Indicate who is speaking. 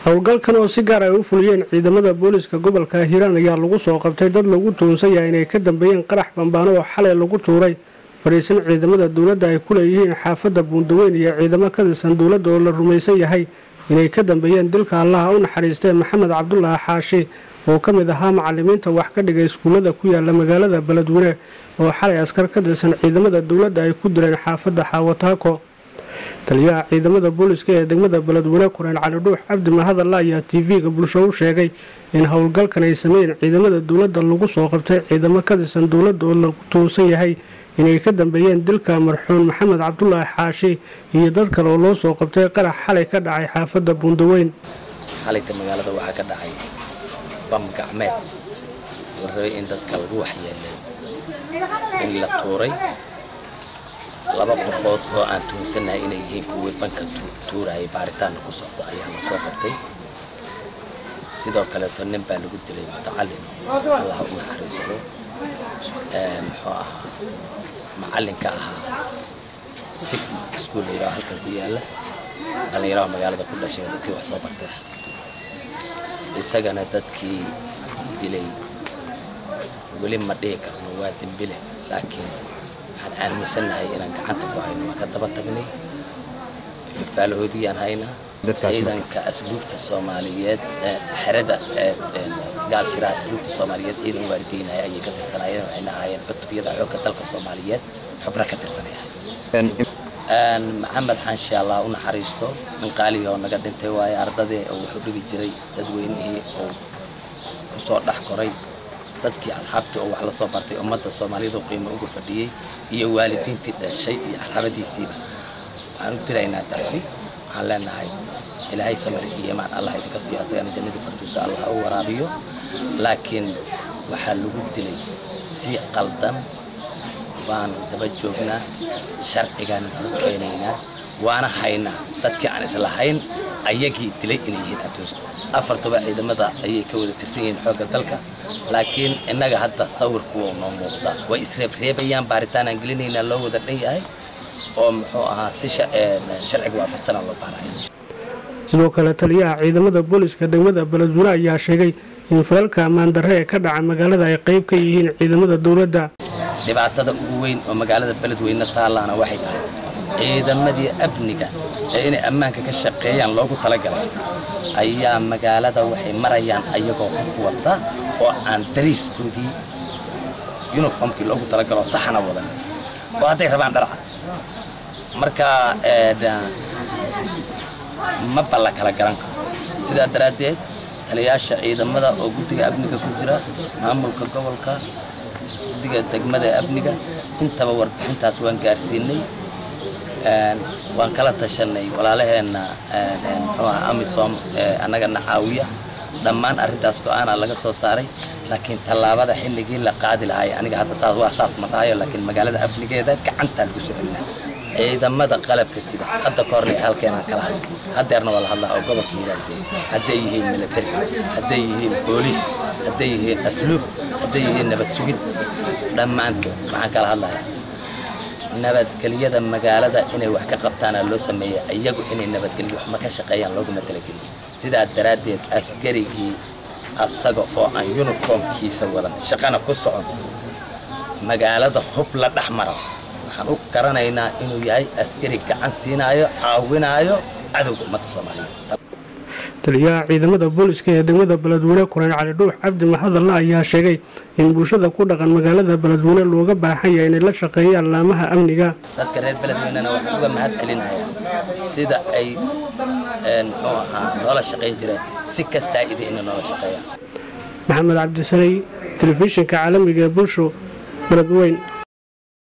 Speaker 1: Howlgalkan oo si gaar ay u fuliyeen ciidamada booliska gobolka Hiiraan ayaa lagu soo qabtay dad lagu tuunsan yahay inay ka dambeeyeen qarax bambaano oo xalay lagu tuuray fadhiisan ciidamada dowladda ay ku leeyihiin xaafadda Buundaweyn iyo ciidamo ka tirsan dowladda oo la rumaysan yahay inay ka dambeeyeen dilka Allaha u naxariistay Maxamed Cabdulaahi Xaashi oo ka mid ahaa macallimiinta wax ka dhigay iskuullada ku yaala magaalada Beledweyne oo xalay askar ka tirsan ciidamada dowladda ay ku dileen xaafadda Xaawataako. Taliyaha ciidamada booliska ee degmada Beledweyne Koreen Cali Dhuux Cabdi Mahadalla ayaa TV-ga bulsho u sheegay in howlgalkan ay sameeyeen ciidamada dowladda lagu soo qabtay ciidamo ka tirsan dowladda oo lagu tuunsan yahay inay ka dambeeyeen dilka marxuum Maxamed Cabdulaahi Xaashi iyo dad kale oo loo soo qabtay qarax xalay ka dhacay xaafadda Buundaweyn.
Speaker 2: Xalayta magaalada waxaa ka dhacay bam gacmeed la rabay in dadka lagu waxyeeleeyo in la tuuray laba qofood oo aan tuunsanahay inay yihiin kuwii banka tuurayay baaritaanna ku socdo ayaa la soo qabtay. Sidoo kaleeto nin baa lagu dilay mutacallin, Allah u naxariisto, muxuu ahaa macallinka ahaa Sigma iskuul la yidhaho halkan ku yaala, dhallinyaraha magaalada ku dhashay dadkii wax soo bartay ah. Isagana dadkii dilay weli ma dhihi karno waa dembile, laakiin waxaan aaminsannahay inaan gacanta ku hayno, waan ka daba tagnay, fafaalahoodiyaan haynaa. Ciidanka asluubta Soomaaliyeed xerada gaal shiraha asluubta Soomaaliyeed ciidan waardiinaya ayay ka tirsanaayeen, waxayna ahaayeen cutubiyada xoogga dalka Soomaaliyeed xubno ka tirsanaya. Maxamed Xaanshe Allah u naxariisto, nin qaalihii oo naga dhintay waaye, ardadii oo wuxuu dhigi jiray dadweynihii oo kusoo dhex koray, dadkii asxaabtii oo wax la soo bartay, ummadda Soomaaliyeed oo qiimo uga fadhiyey iyo waalidiintii dhashay iyo xarabadiisiiba waxaan u diraynaa tacsi. Waxaan leenahay Ilaahay samir iyo iimaan Allah idinka siiyo, asagana jannadii farduusa Allah u waraabiyo. Laakiin waxaa lagu dilay si qaldan, baan daba joognaa, sharcigaan hor keenaynaa, waana haynaa dadkii aan islahayn ayagii dilay inay yihiin adduun. Afartuba ciidamada ayay ka wada tirsan yihiin xoogga dalka, laakiin innaga hadda sawirku waa noo muuqdaa, way isreebreebayaan, baaritaan aan gelinaynaa loo wada dhan yahay oo muxuu ahaa si sharciga waafaqsana loo baarayo.
Speaker 1: Sidoo kale taliyaha ciidamada booliska degmada Beledweyne ayaa sheegay in falalka ammaan darre ee ka dhaca magaalada ay qayb ka yihiin ciidamada dowladda.
Speaker 2: Dhibaatada ugu weyn oo magaalada Beledweyne taallaana waxay tahay ciidamadii amniga ee inay ammaanka ka shaqeeyaan loogu talagalay ayaa magaalada waxay marayaan ayagoo hub wata oo aan dariiskoodii uniformkii loogu talagaloo saxana wadan, oo hadday rabaan dharcad marka maba la kala garan karo. Sidaa daraaddeed taliyaasha ciidamada oo guddiga amniga ku jira, maamulka gobolka, guddiga degmada amniga, intaba warbixintaas waan gaarsiinay, waan kala tashanay walaalaheenna muxuu ahaa AMISOM annagana caawiya. Dhammaan arrintaas go-aanaa laga soo saaray, laakiin tallaabada xilligii la qaadi lahay aniga hadda saas waa saas ma dhahayo, laakiin magaalada amnigeeda gacantaa lagu soo celinaa. Ciidamada qalabka sida hadda ka horna halkeenaan kala hadlay, haddeerna waa la hadlaa oo gobolka Hiiraan jooga, hadday yihiin military, hadday yihiin booliis, hadday yihiin asluub, hadday yihiin nabad sugid, dhammaantood waxaan kala hadlayaa nabadgelyada magaalada inay wax ka qabtaana loo sameeyey, iyagu inay nabadgelyo waxma ka shaqeeyaan looguma talagelin. Sidaa daraaddeed askarigii asaga oo aan uniformkiisa wadan shaqana ku socon magaalada hub la dhex mara, waxaan u garanaynaa inuu yahay askari gacan siinaayo, caawinaayo cadowga ummadda Soomaaliyeed.
Speaker 1: Taliyaha ciidamada booliska ee degmada Beledweyne Koreen Cali Dhuux Cabdi Mahadalla ayaa sheegay in bulshada ku dhaqan magaalada Beledweyne looga baahan yahay inay la shaqeeyaan laamaha amniga.
Speaker 2: Dadka reer Beledweynena waxaan uga mahad celinayaa sida ay muxuu ahaa noola shaqayn jireen si ka saa'ida inay noola shaqeeyaan.
Speaker 1: Maxamed Cabdisanay, telefishinka caalamiga ee Bulsho, Beledweyn.